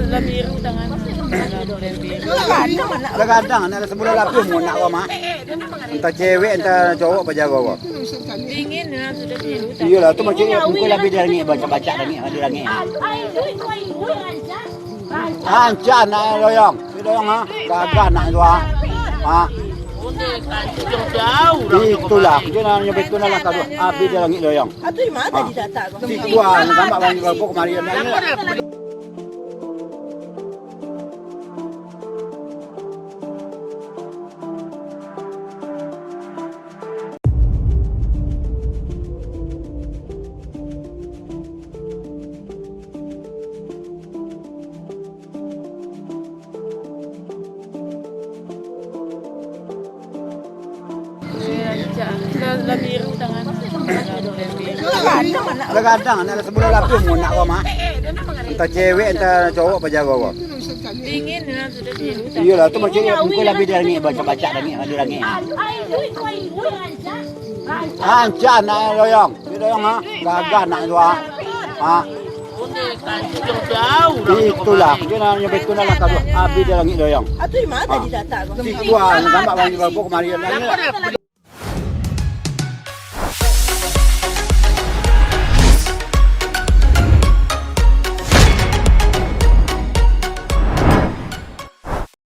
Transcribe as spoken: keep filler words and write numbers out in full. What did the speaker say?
Lah biru tangan. Lah gadang, anak lah sabulan labiah mun nak kau mah. Antah cewek, antah cowok, paja kau. Dingin, ya, sudah biru. Iyolah, tu macam ni, mungkin labiah dari langik, baca-baca langik, ada langik. Rancak nak loyang. Dia loyang, ha? Gagah nak tu, ha? Ha? Itulah, dia nak nyampe tu nak langkah tu. Habis dia langik loyang. Situ, ha, nampak bang, bang, kemari. Lah, lah biru tangan. Lah gadang, anak lah sabulan labiah mun nak kau mah. Antah cewek, antah cowok, paja kau. Dingin, ya, sudah biru tangan. Iyolah, tu macam ni, mungkin labiah dari langik, baca-baca langik, ada langik. Rancak nak loyang. Dia loyang, ha? Gagah nak tu, ha? Ha? Itulah, dia nak nyampe tu nak langkah tu. Habis dia langik loyang. Ha. Situ, ha, nampak bang, bang, kemari.